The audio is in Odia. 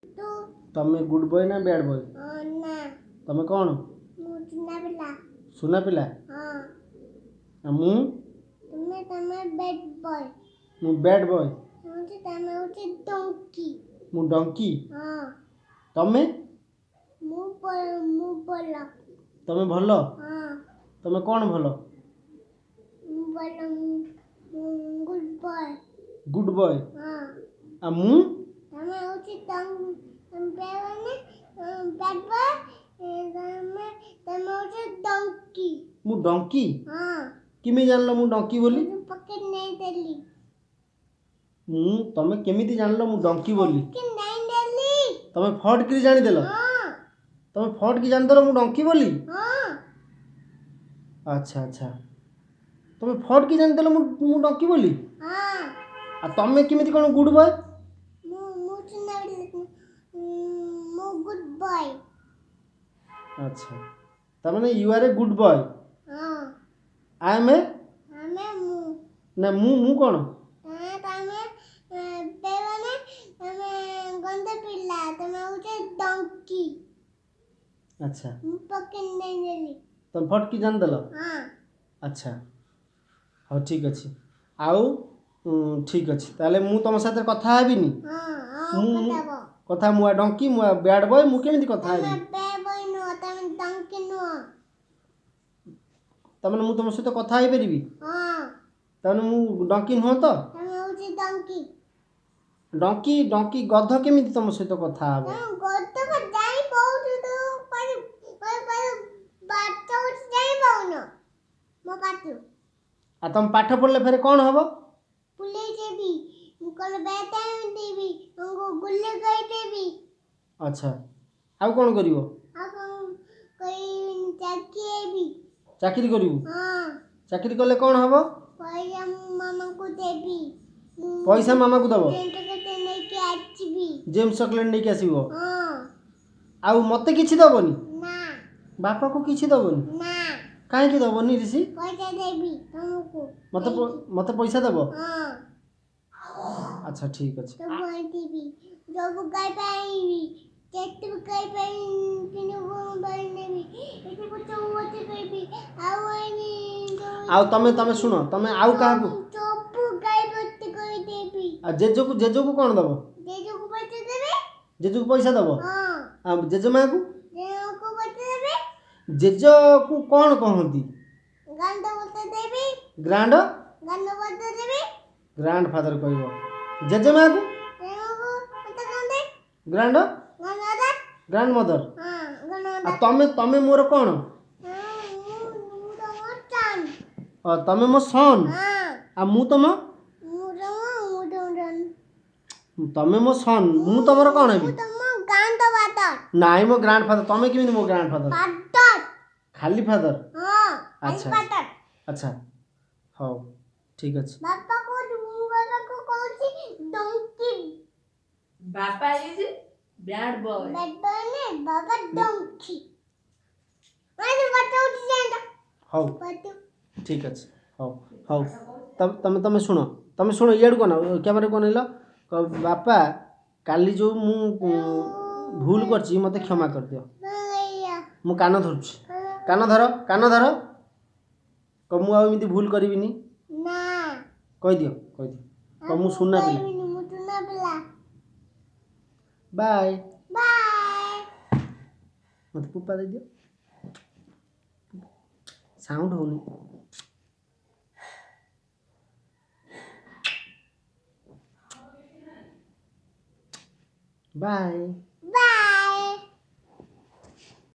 ତୁ। ତମେ ଗୁଡ୍ ବୟ ନା ବ୍ୟାଡ୍ ବୟ? ନା। ତମେ କ'ଣ? ମୁଁ ସୁନା ପିଲା। ସୁନା ପିଲା? ହଁ। ଆଉ ମୁଁ? ତମେ ବ୍ୟାଡ୍ ବୟ। ମୁଁ ବ୍ୟାଡ୍ ବୟ? ତମେ ହଉଛି ଡଙ୍କି। ମୁଁ ଡଙ୍କି? ହଁ। ତମେ? ମୁଁ ଭଲ। ତମେ ଭଲ? ହଁ। ତମେ କ'ଣ ଭଲ? ମୁଁ ଭଲ, ମୁଁ ଗୁଡ୍ ବୟ। Good boy? ହଁ। ଆଉ ମୁଁ? ତମେ ହଉଛି ମାନେ ବ୍ୟାଡ୍ ବୟ, ତମେ ହଉଛି ଡଙ୍କି। ମୁଁ ଡଙ୍କି? ହଁ। କେମିତି ଜାଣିଲ ମୁଁ ଡଙ୍କି ବୋଲି? ମୁଁ ପକେଟ ନେଇଦେଲି। ମୁଁ ତମେ କେମିତି ଜାଣିଲ ମୁଁ ଡଙ୍କି ବୋଲି? ନେଇଦେଲି। ତମେ ଫଟ୍ କିରି ଜାଣିଦେଲ? ହଁ। ତମେ ଫଟ୍ କି ଜାଣିଦେଲ ମୁଁ ଡଙ୍କି ବୋଲି? ହଁ। ଆଚ୍ଛା ଆଚ୍ଛା, ତମେ ଫଟ୍ କି ଜାଣିଦେଲ ମୁଁ ଡଙ୍କି ବୋଲି? ହଁ। ଆଉ ତମେ କେମିତି କ'ଣ ଗୁଡ୍ ବୟ? ମୁଁ ସୁନା, ମୁଁ ଗୁଡ୍ ବୟ। ଆଚ୍ଛା, ତାମାନେ you are a good boy? ହଁ। I M A? ଆମେ ମୁଁ। ନା, ମୁଁ କ'ଣ? ତମେ ମାନେ ତମେ ଗନ୍ଧ ପିଲା, ତମେ ହଉଛି ଡଙ୍କି। ଆଚ୍ଛା। ମୁଁ ପକେଟ ନେଇଦେଲି। ତମେ ଫଟ୍ କି ଜାଣିଦେଲ? ହଁ। ଆଚ୍ଛା, ହଉ, ଠିକ୍ ଅଛି। ଆଉ ଠିକ୍ ଅଛି, ତାହେଲେ ମୁଁ ତମ ସାଥିରେ କଥା ହେବିନି। ହଁ। ମୁଁ କଥା ହବ। କଥା, ମୁଁ ଡଙ୍କି, ମୁଁ ବ୍ୟାଡ୍ ବୟ, ମୁଁ କେମିତି କଥା ତମେ ହେବି? ବ୍ୟାଡ୍ ବୟ ନୁହଁ, ତମେ ଡଙ୍କି ନୁହଁ। ତାମାନେ ମୁଁ ତମ ସହିତ କଥା ହେଇପାରିବି? ହଁ। ତାମାନେ ମୁଁ ଡଙ୍କି ନୁହଁ ତ? ତମେ ହଉଛି ଡଙ୍କି। ଡଙ୍କି, ଡଙ୍କି, ଗଧ କେମିତି ତମ ସହିତ କଥା ହବ? ତମେ ଗଧକୁ ଯାଇ ବହୁତ ବାଟ ଯାଇ ପାଉନ ମୋ ପାଟୁ। ଆଉ ତମେ ପାଠ ପଢ଼ିଲେ ଫେରେ କ'ଣ ହବ? ପୁଲେଇ ଦେବି, ମୁଁ କଲେ ଦେବି, ତମକୁ ଗୁଲି କହିଦେବି। ଆଚ୍ଛା, ଆଉ କ'ଣ କରିବ? ଆଉ କ'ଣ କହିବିନି, ଚାକିରି ହେବି। ଚାକିରି କରିବୁ? ହଁ। ଚାକିରି କଲେ କ'ଣ ହବ? ପଇସା ମୁଁ ମାମାକୁ ଦେବି। ପଇସା ମାମାକୁ ଦବ? ଚକୋଲେଟ୍ ନେଇକି ଆସିବି। ଜେମ୍ସ ଚକୋଲେଟ୍ ନେଇକି ଆସିବ? ହଁ। ଆଉ ମୋତେ କିଛି ଦବନି? ନା। ବାପାକୁ କିଛି ଦବନି? ନା। କାହିଁକି ଦବନି ରିଷି? ପଇସା ଦେବି ତମକୁ। ମୋତେ ପଇସା ଦବ? ହଁ। ଆଚ୍ଛା, ଠିକ୍ ଅଛି। ସବୁ ଆଣିଦେବି, ସବୁ ଖାଇପାରିବି, କେତେ ଖାଇପାରିବି ନେବି, ଏଠି ସବୁ କହିବି ଆଉ। ଆଉ ତମେ ଶୁଣ, ତମେ ଆଉ କାହାକୁ? ସବୁ ଗାଈ ଭର୍ତ୍ତି କରିଦେବି। ଆଉ ଜେଜେକୁ କ'ଣ ଦବ? ଜେଜେକୁ ପଇସା ଦେବେ। ଜେଜେକୁ ପଇସା ଦବ? ହଁ। ଆଉ ଜେଜେମାକୁ? ଜେଜେକୁ ପଇସା ଦେବେ। ଜେଜେକୁ କ'ଣ କହନ୍ତି? ଗାଣ୍ଡ ପଇସା ଦେବି। ଗ୍ରାଣ୍ଡ? ଗାଣ୍ଡ ପଇସା ଦେବି। ଗ୍ରାଣ୍ଡ ଫାଦର କହିବ। ଜେଜେମାକୁ? ଗ୍ରାଣ୍ଡ? Grand mother. ଆଉ ତମେ ମୋର କ'ଣ? ତମେ ମୋ ସନ୍, ଆଉ ମୁଁ ତମ, ତମେ ମୋ ସନ୍, ମୁଁ ତମର କ'ଣ ହେବି? ନାଇଁ, ମୋ ଗ୍ରାଣ୍ଡ ଫାଦର। ତମେ କେମିତି ମୋ ଗ୍ରାଣ୍ଡ ଫାଦର? ଖାଲି ଫାଦର। ଆଚ୍ଛା ଆଚ୍ଛା, ହଉ, ଠିକ୍ ଅଛି। ବାପା is bad boy. ବାବା ଡଙ୍କି। ହଉ, ଠିକ୍ ଅଛି, ହଉ ହଉ। ତମେ ଶୁଣ, ତମେ ଶୁଣ, ଇଆଡ଼କୁ ଅନାଅ, କ୍ୟାମେରାକୁ ଅନେଇଲ। ବାପା, କାଲି ଯେଉଁ ମୁଁ ଭୁଲ କରିଛି, ମୋତେ କ୍ଷମା କରିଦିଅ। ମୁଁ କାନ ଧରୁଛି। କାନ ଧର, କାନ ଧର। ମୁଁ ଆଉ ଏମିତି ଭୁଲ କରିବିନି। କହିଦିଅ, କହିଦିଅ। ମୁଁ ସୁନା ପିଲା। ବାଏ। ମୋତେ ପୁପା ଦେଇଦିଅ। ସାଉଣ୍ଡ ହେଉନି। ବାଏ।